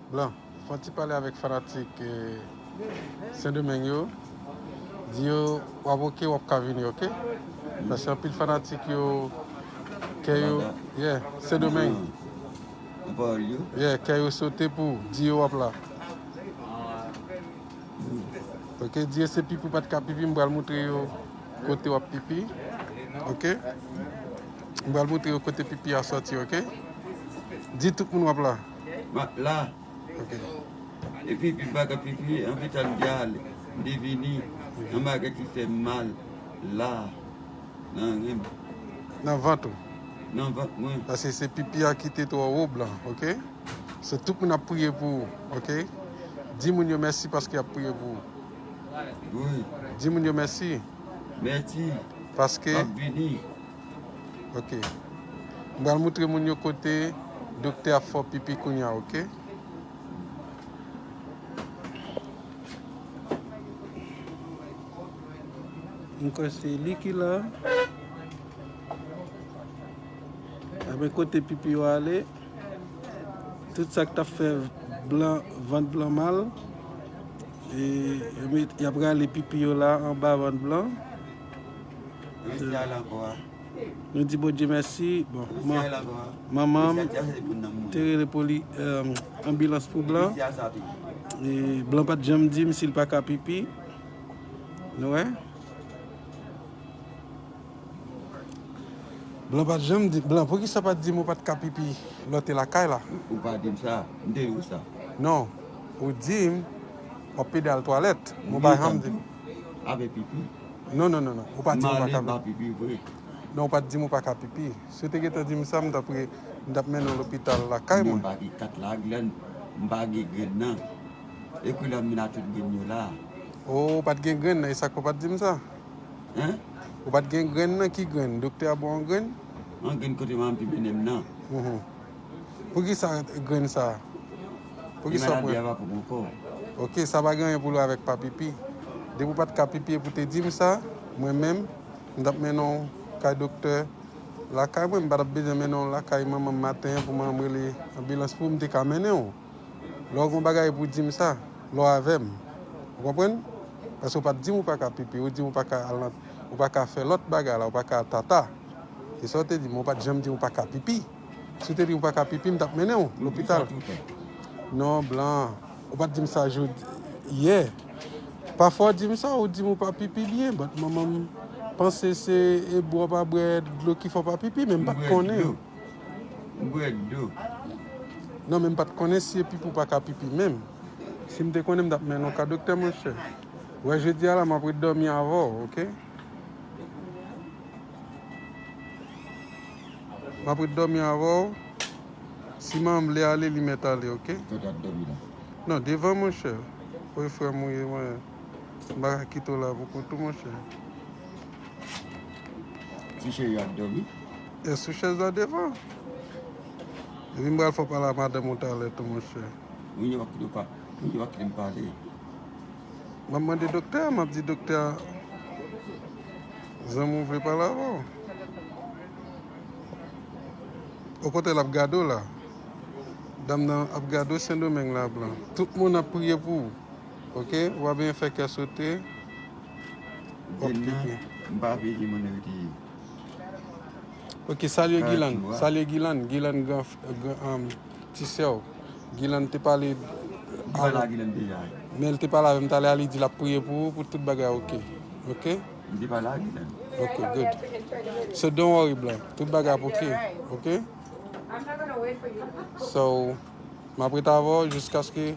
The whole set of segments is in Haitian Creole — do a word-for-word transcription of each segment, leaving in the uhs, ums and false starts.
Blan, fè yon ti pale avèk fanatik eh, Sendomeng yo. Di yo w ap oke, w ap ka vini, oke? Paske anpil fanatik yo, kè yo, yeah, Sendomeng. Nan pawòl yo. Yeah, kè yo sote pou w. Di yo w ap la. Oke, di yo se pipi w pa t ka pipi, m pral moutre yo kote w ap pipi. Oke? M pral moutre yo kote pipi a sòti, oke? Di tout moun w ap la. M ap la. Oke. Epi pipi pa ka pipi, anpil tan m te ale, m te vini, yon bagay ki fè m mal la, nan ren m. Nan vant ou. Nan vant mwen. Paske se pipi a ki te twò wo, Blan, oke? Se tout moun ap priye pou ou, oke? Di moun yo mèsi paske y ap priye pou ou. Wi. Di moun yo mèsi. Mèsi. Paske. M ap vini. Oke. M pral moutre moun yo kote doktè ap fè w pipi kounye a, oke? M kwè se li ki la. Enben, kote pipi yo ale, tout sa k t ap fè Blan, vant Blan mal, e, y ap rale pipi yo la anba vant Blan. Mesye al ankò a. Nou di Bondye mèsi. Bon, manman m te rele poli, eh, anbilans pou Blan. E Blan pa t janm di m si l pa ka pipi. Nou wè? Blan pa t janm di, Blan, poukisa w pa t di m ou pa t ka pipi lè w te lakay la? Ou pa di m sa. M te di w sa. Non. Ou di m w ap pede al twalèt. M pa janm di m. Avè pipi. Non, non, non, non. Ou pa di m ou pa ka pipi. M ale, m pa pipi vre. Non, ou pa t di m ou pa ka pipi. Si w te gentan di m sa, m t ap re-, m t ap mennen w lopital lakay mwen. M pa gen kat la, Glenn. M pa gen grenn nan. Epi lè m vin a tout grenn yo la. Oh, ou pa t gen grenn nan, e sa k fè w pa t di m sa? Hein? Ou pa t gen grenn nan, ki grenn? Doktè a ba w yon grenn? Yon grenn kote manman m te mennen m nan. Mhm. Poukisa grenn sa? Poukisa w pran? Li maladi a pa pou m ankò. Oke, sa pa gen anyen pou l wè avèk pa pipi. Depi w pa t ka pipi epi w te di m sa, mwen menm, m t ap mennen w kay doktè lakay mwen, m pa t ap bezwen mennen w lakay manman m maten an pou manman m rele anbilans pou m te ka mennen w. Lè w gen yon bagay pou w di m sa, lè w avè m. Ou konprann? Paske w pa t di m ou pa ka pipi, ou di m ou pa ka al nan, ou pa ka fè lòt bagay la, ou pa ka tata. E sa w te di m, ou pa t janm di m ou pa ka pipi. Si w te di m ou pa ka pipi, m t ap mennen w lopital. Non, Blan, ou pa t di m sa jodi, yè. Pafwa w di m sa, ou di m ou pa pipi byen, but manman m panse se e bwè w pa bwè dlo ki fè w pa pipi, men m pa t konnen. M bwè dlo. Non, men m pa t konnen si e pipi w pa ka pipi menm. Si m te konnen, m t ap mennen w ka doktè, monchè. Wè, jodi a la, m ap ret dòmi avè w, oke? M ap ret dòmi avè w. Si manman m vle ale, li mèt ale, oke? Kote w t ap dòmi la? Non, devan, monchè. Wi, frè m ou ye, mwen. M pa ka kite w la pou kont ou, monchè. Ti cheri ap dòmi? E sou chèz la devan. Epi m pral fè w pale a madanm ou talè tou, monchè. Moun yo pa kite w pa, moun yo pa kite m pale. M ap mande doktè a, m ap di doktè a, zanmi w vle pale avè w. Okontrè, l ap gade w la. Dam nan ap gade w Sendomeng la, Blan. Tout moun ap priye pou ou. Oke? Ou pa bezwen fè kè sote. W ap pipi. M pa vle di moun rete. Oke, salye Gilan. Salye Gilan. Gilan gran, gran, um, ti sè w. Gilan te pale. Li pale a Gilan deja. Men l te pale avè m talè a, li di l ap priye pou ou, pou tout bagay oke. Oke? M te pale a Gilan. Oke, good. So don't worry, Blan. Tout bagay ap oke. Oke? So, m ap ret avè w jiskaske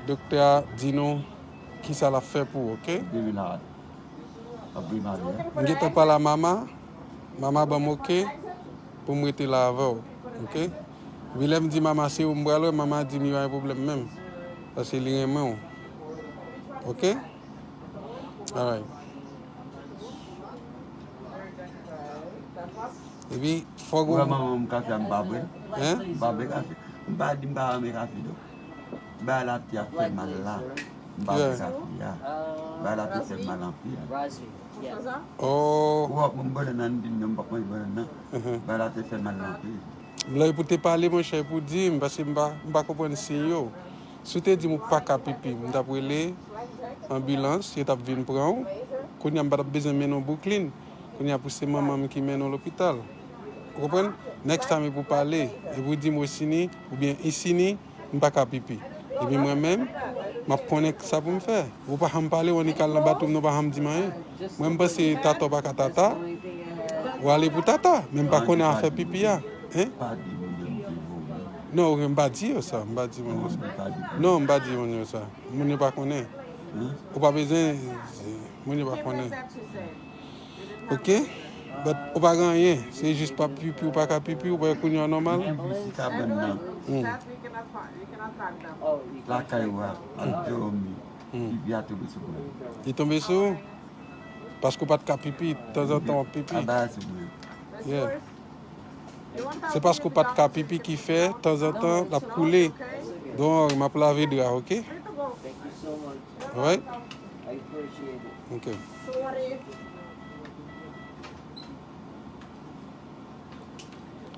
doktè a di nou kisa l ap fè pou ou, oke? Demen la, ap vin ale. M gentan pale a mama, mama ban m oke pou m rete la avè w, oke? Epi lè m di mama se ou m pral wè, mama di m yo pa gen pwoblèm menm, paske li renmen w, oke? Alright. Epi, fòk ou. Ou wè manman m kafe a, m pa bwè l. Hein? M pa bwè kafe. M pa di m pa renmen kafe, non. Bagay la te ap fè mal la. M pa bwè kafe a. Bagay la te fè mal anpil. Oh. Ou wè, m bannann nan, m di m non, m p ap manje bannann nan. Bagay la te fè mal anpil. Blan, e pou te pale, monchè, e pou di m, paske m pa, m pa konprann siy yo. Si w te di m ou pa ka pipi, m t ap rele anbilans, yo t ap vin pran w. Kounye a, m pa t ap bezwen mennen w Brooklyn. Kounye a, pou se manman m ki mennen w lopital. Ou konprann? Next time, e pou pale, e pou di m Rosini, oubyen Isini, m pa ka pipi. Epi mwen menm, m ap konnen sa pou m fè. Ou pa janm pale, w annik al nan batwoup, nou pa janm di m anyen. Mwen, m panse tata w pa ka tata, w ale pou tata, men m pa konnen afè pipi a. Hein? Non, ok, m pa di yo sa, m pa di moun yo sa. Non, m pa di moun yo sa. Moun yo pa konnen. Ou pa bezwen, moun yo pa konnen. Ok? But ou pa gen anyen. Se jis pa pipi, ou pa ka pipi, ou pa kounye a nòmal. Pipi si kabann nan. Hmm. Lakay ou a, ap dòmi. Hmm. Pipi a tonbe sou mwen. Li tonbe sou ou? Paske ou pa t ka pipi, tanzantan w ap pipi. Aba sou mwen. Yeah. Se paske ou pa t ka pipi ki fè, tanzantan, l ap koule. Don't worry, m ap lave dra, ok? Alright? Ok.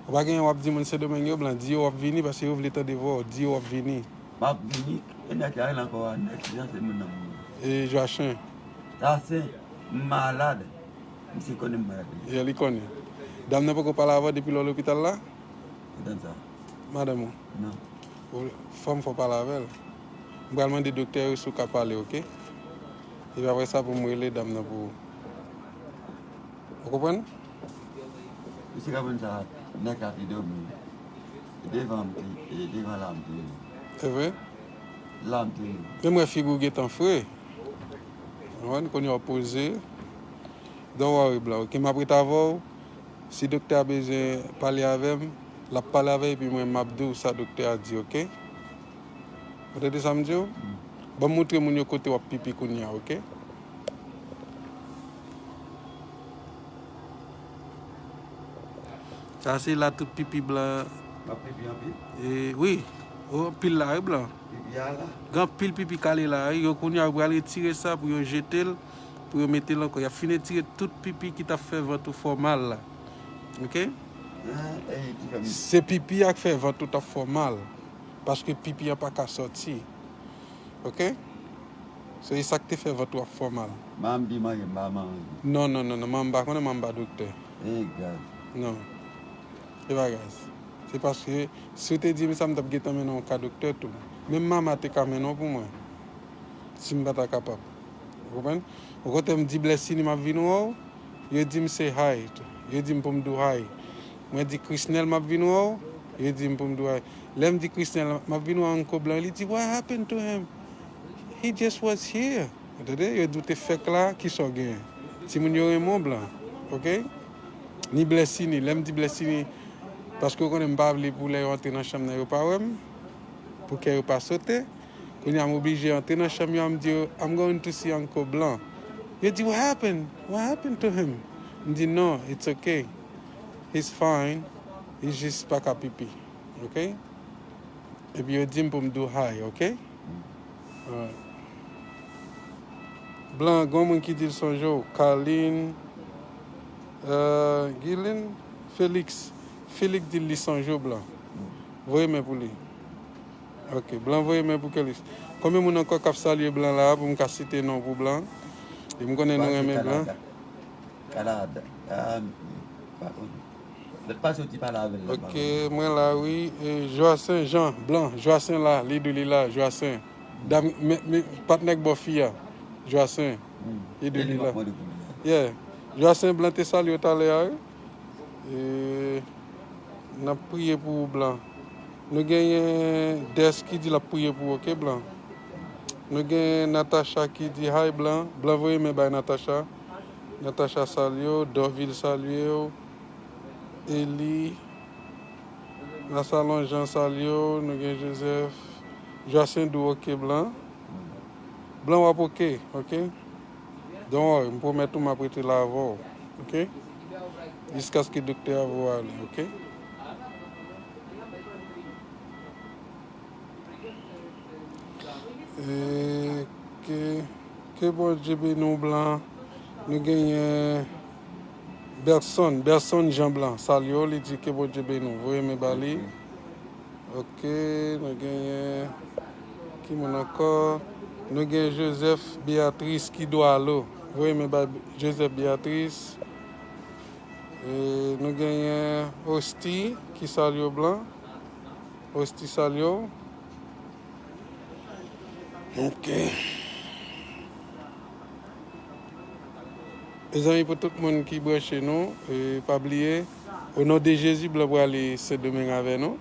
Ou pa genyen w ap di moun Sendomeng yo, Blan, di yo w ap vini, paske yo vle tande vwa w, di yo w ap vini. M ap vini, e nèg ki a rele ankò a, nèg ki se moun nan moun. E Joachin. Joachin, m malad. Misye konnen m malad. Yeah, li konnen. Dam nan poko pale avè w depi lè w lopital la? Madanm sa. Madanm ou? Non. Ou, fò m fè w pale avè l. M pral mande doktè yo si w ka pale, ok? Epi apre sa pou m rele dam nan pou ou. Ou konprann? Misye ka konn sa, nèg la te dòmi. Devan m te, e, devan la m te ye. Se vre? La m te ye. Men m wè figi w gentan fre. Ou konprann? Kounye a w poze. Don't worry, Blan, ok? M ap ret avè w. Si doktè a bezwen pale avè m, l ap pale avè w, epi mwen, m ap di w sa doktè a di, ok? Ou tande sa m di w? Ban m montre moun yo kote w ap pipi kounye a, ok? Sa se la tout pipi Blan. M ap pipi anpil? E, wi. O, anpil la, wi, Blan. Pipi a la? Gen anpil pipi kale la, wi. Yo kounye a, yo pral retire sa pou yo jete l, pou yo mete l ankò. Y ap fin retire tout pipi ki t ap fè vant ou fè w mal la. Ok? Ah, e ki fè m... Se pipi a k fè vant ou t ap fè w mal. Paske pipi an pa ka sòti. Ok? So, e sa k te fè vant ou ap fè w mal. Manman m di manje, m pa manje. Non, non, non, non, manman m pa konnen, manman m pa doktè. E gaz. Non. Se pa gaz. Se paske, si w te di m sa, m t ap gentan mennen w ka doktè tou. Menm mama te ka mennen w pou mwen. Si m pa ta kapab. Ou konprann? Okontrè, m di Blessini m ap vin wè w, yo di m se hi. Yo di m pou m di w hi. Mwen di Krisnel m ap vin wè w, yo di m pou m di w hi. Lè m di Krisnel m ap vin wè Uncle Blanc, li di, "What happened to him? He just was here." Ou tande? Yo di w te fèk la, kisa w genyen? Timoun yo renmen w, Blanc. Ok? Ni Blessini. Lè m di Blessini, paske w konnen m pa vle pou lè yo antre nan chanm nan, yo pa wè m, pou kè yo pa sote. Kounye a, m oblije antre nan chanm yo, m di yo, "I'm going to see Uncle Blanc." Yo di, "What happened? What happened to him?" M di, "No, it's okay. He's fine. He just pa ka pipi." Ok? Epi yo di m pou m di w hi, ok? Alright. Blanc, gon moun ki di l sonje w. Carlin, euh, Gilin, Felix. Felix di l li sonje w, Blanc. Voye men pou li. Ok, Blanc voye men pou Kelix. Konbyen moun ankò k ap salye Blanc la a pou m ka site non pou Blanc? E m konnen nou renmen Blanc. Kanada. Kanada. Ah, m pa konnen. Lòt pase w ti pale avè l la. Ok, mwen la, wi. E, Joacin Jean, Blanc. Joacin la, li di w li la, Joacin. Dam, men, men, patnè k bò fi a. Joacin. Hmm. Li di w li la. Yeah. Joacin, Blanc te salye w talè a, wi. E, n ap priye pou ou, Blanc. Nou genyen Des ki di l ap priye pou ou, ok, Blanc? Nou genyen Natacha ki di, "Hi, Blanc." Blanc voye men bay Natacha. Natacha salye w, Dorvil salye w, Eli, Nasalon Jean salye w, nou gen Joseph, Joacin di w ok, Blanc. Blanc, w ap ok, ok? Don't worry, m pwomèt ou m ap rete la avè w, ok? Jiskaske doktè a voye w ale, ok? E ke, ke Bondye beni w, Blanc. Nou genyen Berson, Berson Jean Blanc, salye w, li di ke Bondye beni w. Voye men ba li. Ok, nou genyen ki moun ankò? Nou gen Joseph Beatrice ki dwalo. Voye men ba Joseph Beatrice. E nou genyen Osti ki salye w, Blan. Osti salye w. Ok. Mezanmi, pou tout moun ki branche nou, e, pa bliye, o non de Jezi, Blan prale Sendomeng avè nou.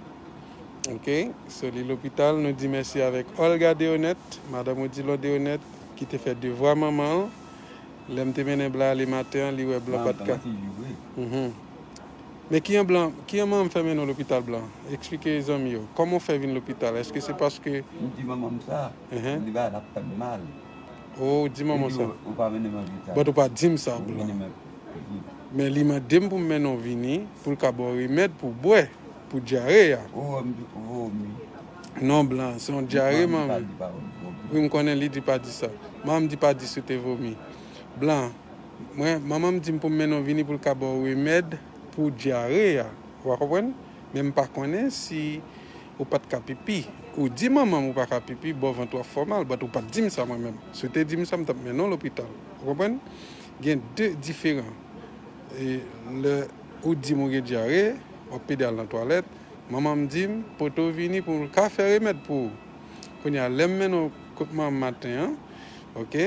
Ok, so li lopital, nou di mèsi avèk Olga Deonet, madanm Odilon Deonet, ki te fè devwa manman l. Lè m te mennen Blan ale maten an, li wè Blan pa t ka. Mhm. Men kijan Blan, kijan manman m fè mennen w lopital, Blan? Eksplike zanmi yo. Kòman w fè vin lopital? Èske se paske... M di manman m sa, li ba l ap fè m mal. Oh, ou di manman sa. Ou pa mennen m lopital. But ou pa di m sa, Blan. Men li mande m pou m mennen w vini, pou l ka ba w remèd pou w bwè, pou dyare a. Ou vomi. Non, Blan, se yon dyare, manmi. Wi, m konnen li di pa di sa. Manman m di pa di si w te vomi. Blan, mwen, manman m di m pou m mennen w vini pou l ka ba w remèd pou dyare a. Ou pa konprann? Men m pa konnen si ou pa t ka pipi. Ou di manman m ou pa ka pipi, bò vant ou ap fè w mal, but ou pa t di m sa mwen menm. Si w te di m sa, m t ap mennen w lopital. Ou konprann? Gen de diferan. E lè ou di m ou gen dyare, w ap pede al nan twalèt, manman m di m pote w vini pou l ka fè remèd pou ou. Kounye a, lè m mennen w kot manman m maten an, ok,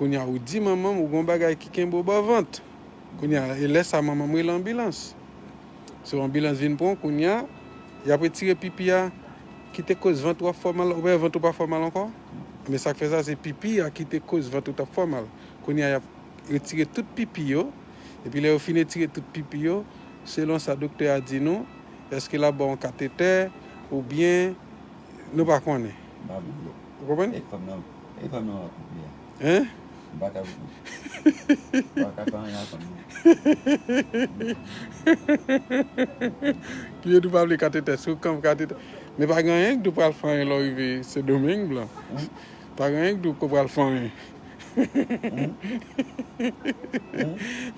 kounye a, ou di manman m ou gen yon bagay ki kenbe w bò vant. Kounye a, e lè sa, manman m rele anbilans. So, anbilans vin pran w, kounye a, y ap retire pipi a ki te koz vant ou ap fè w mal, oubyen vant ou pa fè w mal ankò. Men sa k fè sa, se pipi a ki te koz vant ou t ap fè w mal. Kounye a, y ap retire tout pipi yo. Epi lè yo fin retire tout pipi yo, selon sa doktè a di nou, èske l ap ba w yon katetè oubyen nou pa konnen. Ou konprann? E fanm nan, e fanm nan ap koupe a. Hein? M pa ka koupe. M pa ka fè anyen a fanm nan. Li di w pa vle katetè, si w kanpe katetè. Men pa gen anyen k di w pral fè anyen lè w rive Sendomeng, Blan. Pa gen anyen k di w ke w pral fè anyen.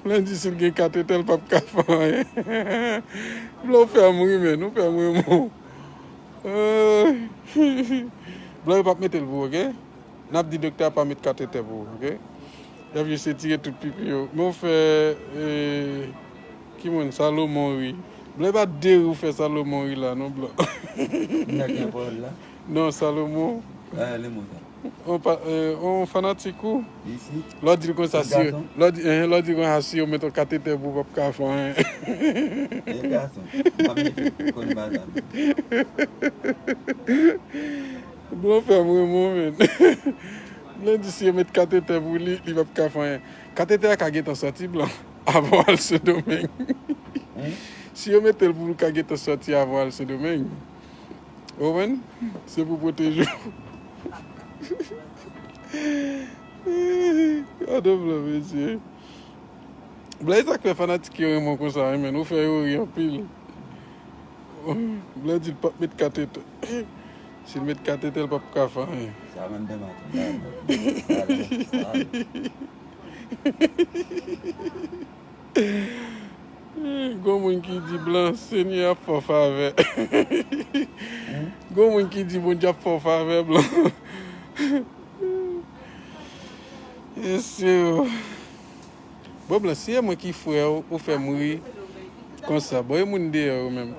Blan di si l gen katetè, l p ap ka fè anyen. Blan, ou fè m ri, men, ou fè m ri, mon. Blan, yo p ap mete l pou ou, ok? N ap di doktè a pa met katetè pou ou, ok? Y ap jis retire tout pipi yo. Men ou fè, e, ki moun? Salomon ri. Blan, e pa de ri ou fè Salomon ri la, non, Blan. Nèg nan pawòl la? Non, Salomon. E, Lemon sa. On pa, e, on fanatik ou? Lè w di l konsa, si, lè w di, eh, lè w di l konsa, si yo met yon katetè pou w, p ap ka fè anyen. E gason, m pa mete konn bagay. Blan fè m ri, mon, men. Lè w di si yo met katetè pou li, li p ap ka fè anyen. Katetè a ka gentan sòti, Blan, avan w al Sendomeng. Si yo mete l pou l ka gentan sòti avan w al Sendomeng. Ou konprann? Se pou pwoteje w. Gade Blan, mesye. Blan, e sa k fè fanatik yo renmen w konsa, wi, men ou fè yo ri anpil. Blan di l p ap met katetè. Si l met katetè, l p ap ka fè anyen. Sa menm de maten. Gon moun ki di Blan, Senyè ap fè w favè. Gon moun ki di Bondye ap fè w favè, Blan. Mesye o. Bon, Blan, si e mwen ki frè w, ou fè m ri konsa. Bon, e moun deyò yo menm.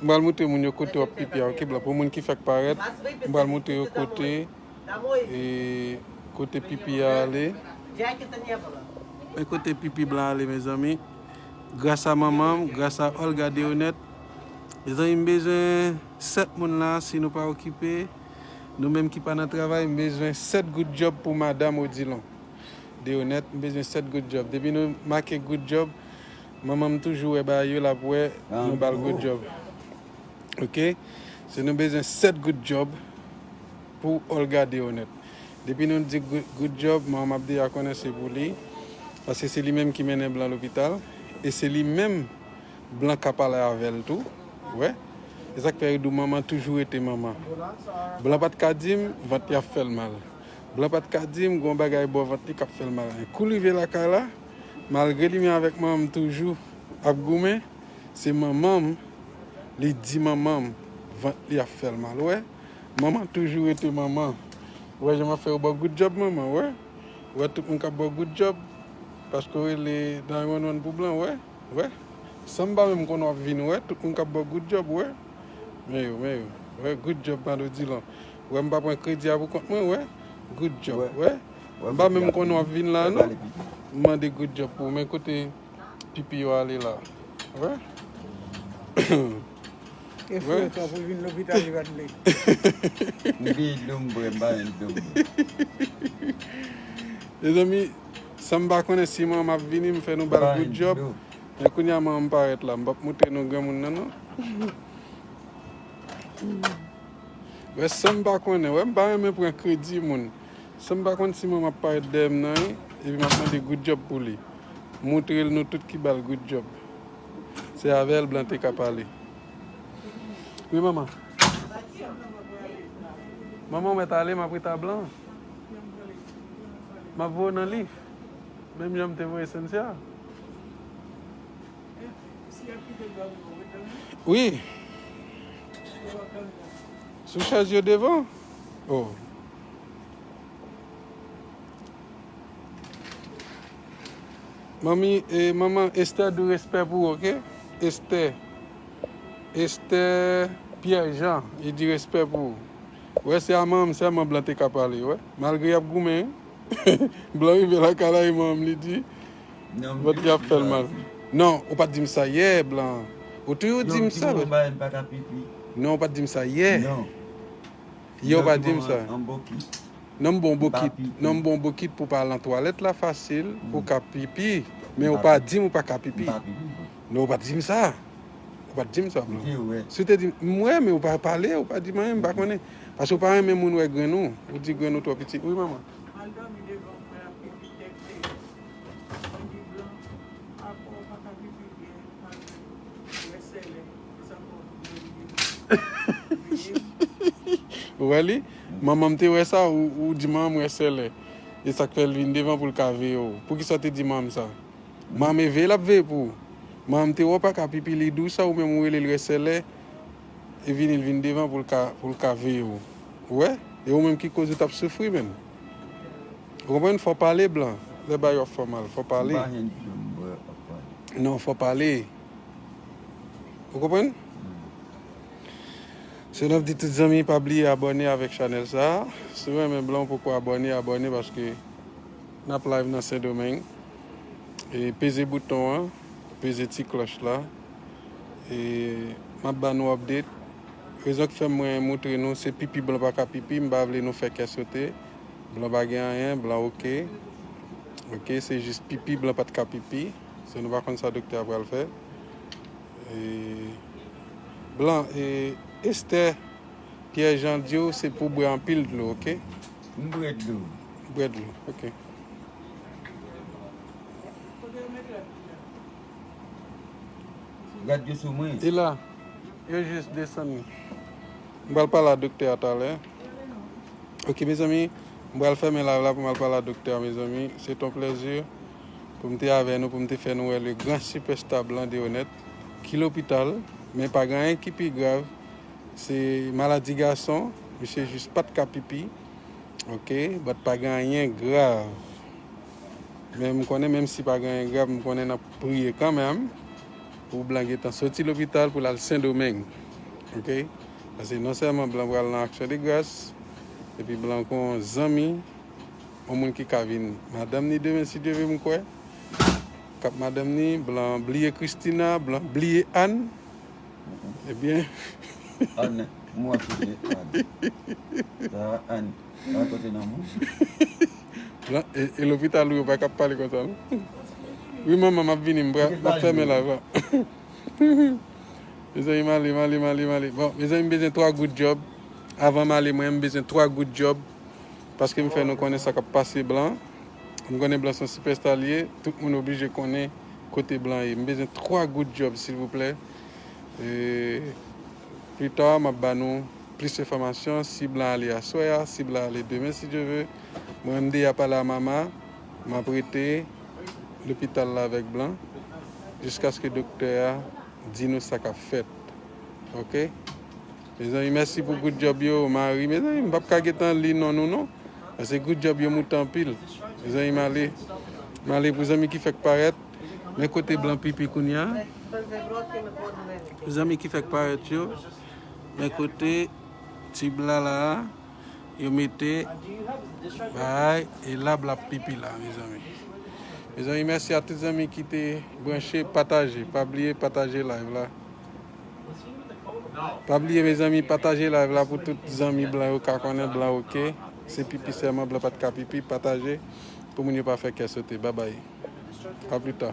M pral moutre moun yo kote w ap pipi a, ok, Blan? Pou moun ki fèk parèt, m pral moutre yo kote, e, kote pipi a ale. E kote pipi Blan ale, mezanmi. Gras a manman m, gras a Olga Deonet. Mezanmi, m bezwen sèt moun la, si nou pa okipe. Nou menm ki pa nan travay, m bezwen sèt good job pou madanm Odilon Deonet, m bezwen sèt good job. Depi nou make good job, manman m toujou wè bagay yo, l ap wè nou ba l good job. Ok? Se nou bezwen sèt good job pou Olga Deonet. Depi nou di good, good job, manman m ap deja konnen se pou li. Paske se li menm ki mennen Blan lopital. E se li menm Blan ka pale avè l tou. Ou wè? E sa k fè yo di w manman toujou rete manman. Blan pa t ka di m vant li ap fè l mal. Blan pa t ka di m gon bagay bò vant li k ap fè l mal. Kou l rive lakay la, Malgre li menm avèk manman m toujou ap goumen, se manman m, li di manman m, vant li ap fè l mal, ou wè. Manman toujou rete manman. Ou wè jan m ap fè yo ba w good job, manman, ou wè. Ou wè tout moun k ap ba w good job, paske w rele nine one one pou blan, ou wè. Ou wè. San m pa menm konn w ap vin, ou wè, tout moun k ap ba w good job, ou wè. Men yo, men yo. Ou wè, good job, Mado Dilon. Ou wè, m pa pran kredi a pou kont mwen, ou wè. Good job, ou wè. M pa menm konn w ap vin la, non. M mande good job pou ou, men kote pipi yo ale la. Ou wè? E fou sa pou l vin lopital li pa t vle. M gen dlo m bwè, m pa gen dlo m bwè. Mezanmi, san m pa konnen si manman m ap vini, m fè nou ba l good job. Men kounye a manman m parèt la, m p ap moutre nou granmoun nan, non. Wè, san m pa konnen, wè, m pa renmen pran kredi moun. San m pa konn si manman ap parèt dèyè m nan, wi, epi m ap mande good job pou li. Moutre l nou tout ki ba l good job. Se avè l blan te ka pale. Wi, manman. Manman, ou mèt ale, m ap ret a blan. M ap voye w nan lif. Menm jan m te voye Cynthia. Wi. Sou chèz yo devan. Oh. Manmi, e, manman Esther di respè pou ou, oke? Esther. Esther Pierre Jean, li di respè pou ou. Ou wè, se a manman m sèlman blan te ka pale, wè. Malgre y ap goumen, blan rive lakay la, e manman m li di, vant li ap fè l mal. Non, ou pa t di m sa yè, blan. Ou toujou di m sa. Non, ou pa t di m sa yè. Yè ou pa di m sa. Non, m bon bokit. Non, m bon bokit pou pa al nan twalèt la fasil, pou ka pipi. Men ou pa di m ou pa ka pipi. Non, ou pa t di m sa. Ou pa t di m sa, blan. Si w te di m, m wè, men ou pa pale, ou pa di m anyen, m pa konnen. Paske ou pa renmen moun wè grenn ou. Ou di grenn ou twò piti. Wi, manman. Al dòmi devan mwen ap pipi tèt tèt. Mwen di blan, apa w pa ka pipi byen, pa wè sèlè, e sa fè w tou blan vide. Ou wè li? Manman m te wè sa, ou, ou di manman m wè sèlè. E sa k fè l vin devan pou l ka veye w. Poukisa w te di manman m sa? Manman veye l ap veye pou ou. Manman te wè w pa ka pipi, li di w sa, ou menm ou rele l wè sèlè, e vini l vin devan pou l ka, pou l ka veye w. Ou wè? E ou menm ki koz ou t ap soufri menm. Ou konprann? Fò pale, blan. Lè bagay yo ap fè w mal, fò pale. Non, fò pale. Ou konprann? Se nan di tout zanmi pa bliye abòne avèk chanèl sa. Si w renmen blan, ou poko abòne, abòne paske n ap live nan Sendomeng. E peze bouton an, peze ti klòch la. E m ap ba nou update. Rezon ki fè mwen moutre nou se pipi blan pa ka pipi, m pa vle nou fè kè sote. Blan pa gen anyen, blan oke. Oke, se jis pipi blan pa t ka pipi. Se nou pa konn sa doktè a pral fè. E, blan, e, Esther Pierre Jean di w se pou bwè anpil dlo, oke? M bwè dlo. Bwè dlo, oke. Rad yo sou mwen. E la, yo jis desann. M pral pale a doktè a talè. Oke, mezanmi, m pral fèmen live la pou m al pale a doktè a, mezanmi. Se t on plèzi pou m te avè nou, pou m te fè nou wè le gran sipèsta blan de onèt ki lopital, men pa gen anyen ki pi grav. Se maladi gason, misye jis pa t ka pipi. Oke, but pa gen anyen grav. Men m konnen, menm si pa gen anyen grav, m konnen n ap priye kanmenm pou blan gentan soti lopital pou l al Sendomeng. Oke? Paske non sèlman blan pral nan aksyon de gras, epi blan gon zanmi, yon moun ki ka vin madanm ni demen, si Dye vle, m kwè. K ap madanm ni, blan bliye Christina, blan bliye Anne. Ebyen. Anne, mwen se Anne. Sa Anne, rakonte nan moun. Lan, e, e lopital ou yo pa k ap pale konsa, non? Wi, manman, m ap vini, m pra-, m ap fèmen live la. Mezanmi, m ale, m ale, m ale, m ale. Bon, mezanmi, m bezwen twa goud djòb. Avan m ale, mwen, m bezwen twa goud djòb. Paske m fè nou konnen sa k ap pase blan. M konnen blan se yon sipèsta li ye. Tout moun oblije konnen kote blan ye. M bezwen twa goud djòb, silvouplè. E, pli ta, m ap ba nou plis enfòmasyon. Si blan ale aswè a, si blan ale demen, si Dye vle. Mwen, m deja pale a mama. M ap rete. lopital la avèk blan, jiskaske doktè a di nou sa k ap fèt. Oke? Mezanmi, mèsi pou good job yo, Mari. Mezanmi, m p ap ka gentan li non nou non. Paske good job yo moute anpil. Mezanmi, m ale. M ale pou zanmi ki fèk parèt. Men kote blan pipi kounye a. Pou zanmi ki fèk parèt yo. Men kote ti blan la a. Yo mete bay e la blan pipi la, mezanmi. Mezanmi, mèsi a tout zanmi ki te branche, pataje. Pa bliye pataje live la. Pa bliye, mezanmi, pataje live la pou tout zanmi blan yo ka konnen blan oke. Se pipi sèlman, blan pa t ka pipi. Pataje pou moun yo pa fè kè sote. Babay. A pli ta.